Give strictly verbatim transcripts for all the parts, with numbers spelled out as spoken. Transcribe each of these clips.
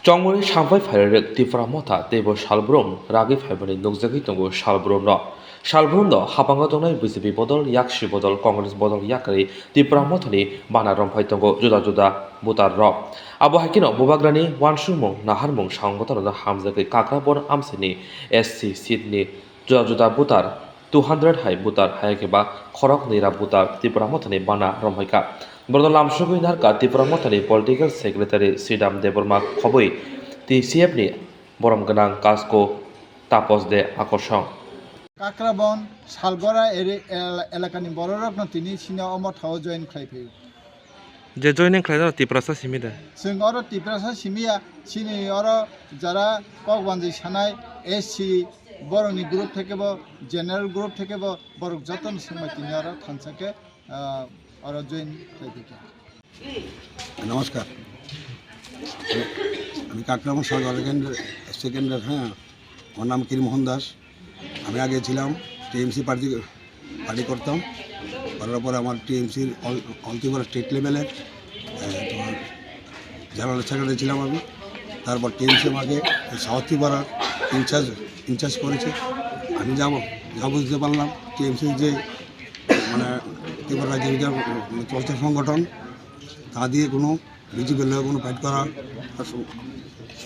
Chongmani sampai phairarwk Tipra Motha teibo salbrum ragwi phaimani nukjagwi tongo salbrumno. Salbrumno hapango tongnai B J P bodol yaksi bodol Congress bodol yakarwi Tipra Mothani bana romphai tongo juda juda voter rok. Abo hai kheno bubagrani uansukmung naharmung songwtharano hamjagwi Kakrabon amchaini S C seat ni juda juda voter two hundred hai voter hai khe ba khorok nira voter Tipra Mothani bana romphai kha. Borokno lamsogwi narwkha Tipra Mothani political secretary Sridham Debbarma khobwi T C F ni borom gwnang Kasko Tapos De Akorsong. Kakrabon Salgora eri-, el-, elakani bororokno tini sini o mothao join khlai phaio. Je joining khlainai Tiprasa simi de? Chwng oro Tiprasa simi ya, chini oro jara kok banjwi sanai S C borokni group theke bo, general group theke bo, borok jotono swngbai tini oro thansa khe, ah, oro join khlai phaikha. নমস্কার। আমি, আমি কাকরাবন সরকারি কেন্দ্র, সেকেন্ডের, হ্যাঁ, আমার নাম কিরিমোহন দাস। আমি আগে ছিলাম টিএমসি পার্টি, পার্টি করতাম। করার পরে আমার টিএমসির অল, অল ত্রিপুরা স্টেট লেভেলের, এ, তোমার জেনারেল সেক্রেটারি ছিলাম আমি। তারপর টিএমসি আমাকে সাউথ ত্রিপুরার ইনচার্জ, ইনচার্জ করেছে। আমি যাব, যা বুঝতে পারলাম টিএমসির যে, মানে, ত্রিপুরা রাজ্যের যে, মানে, চলছে সংগঠন, তা দিয়ে কোনো বিজেপির লগে কোনো ফাইট করা আর সম-,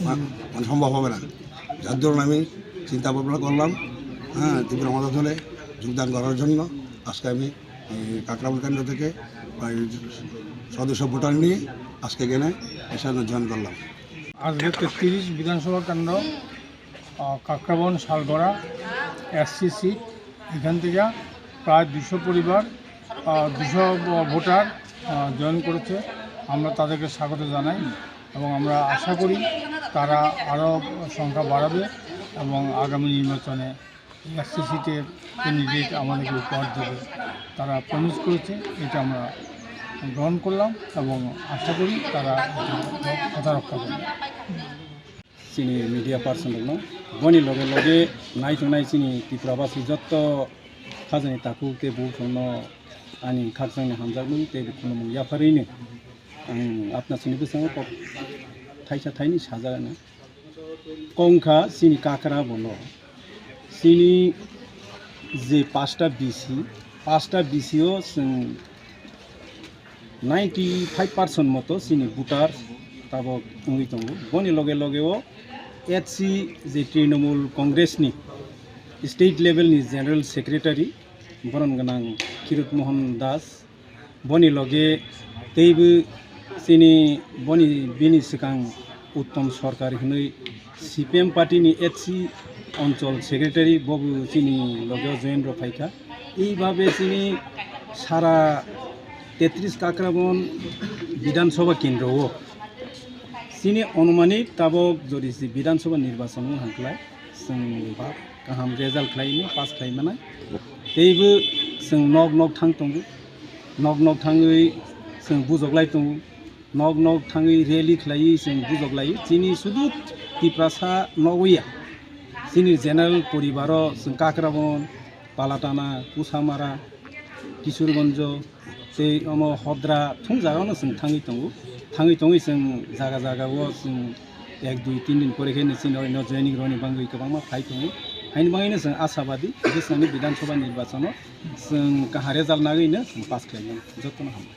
মা-, মানে সম্ভব হবে না। যার দরুন আমি চিন্তা ভাবনা করলাম, হ্যাঁ, ত্রিপুরা মজা দলে যোগদান করার জন্য। আজকে আমি এই কাকরাবন কেন্দ্র থেকে প্রায় সদস্য ভোটার নিয়ে আজকে এখানে এসে জয়েন করলাম। আজকে তেত্রিশ বিধানসভা কেন্দ্র, আহ, কাকরাবন শালগড়া এসসি সিট, এখান থেকে প্রায় দুশো পরিবার, আহ, দুশো ভোটার, আহ, জয়েন করেছে। আমরা তাদেরকে স্বাগত জানাই এবং আমরা আশা করি তারা আরও সংখ্যা বাড়াবে এবং আগামী নির্বাচনে এসসি সিটের ক্যান্ডিডেট আমাদেরকে উপহার দেবে। তারা প্রমিস করেছে, এটা আমরা গ্রহণ করলাম এবং আশা করি তারা এটা কথা রক্ষা করবে। Chini media person rokno boni loge loge naitongnai chini Tripura basi jotto khajani takhuk tei bukhukno ani khakchangni hamjakmung tei khulumung yapharwino ang apna chini bwskango kok thaisa thaini sajagana. Kok wngkha chini Kakrabon o chini je pasta B C, pasta B C o chwng ninety five percent moto chini voter tabok wngwi tongo. Boni loge loge o H C je Trinamool Congress ni state level ni general secretary boron gwnang Kirut Mohan Das, boni loge teibo chini boni bini swkang Uttom Sarkar hinwi C P M party ni H C onchol secretary bobo chini loge join rok phaikha. Eibabe chini sara tetris Kakrabon Bidhan Sabha kendro o chini anumanik tabok jodi si Bidhan Sabha nirbachon wng hangkhlai chwng ba kaham result khlai no pass khlai manai. Teibo chwng nok nok thang tongo, nok nok thangwi chwng bujoklai tongo. Nok nok thangwi rally khlaiwi chwng bujoklaiwi. Chini sudu Tiprasa nogwi ya. Chini general poribaro chwng Kakrabon, Palatana, Kusamara, Kishorganj, tei omo Hodra thung jagao no chwng thangwi tongo. Thangwi tongwi chwng jaga jaga o chwng ek dui tin din pore khe no chini oro joining roni bangwi kwbangma phai tongo. Haini bagwi no chwng ashabadi bwskango Bidhan Sabha nirbachon o chwng kaham result nagwi no chwng pass khlai mano. Jotono hambai.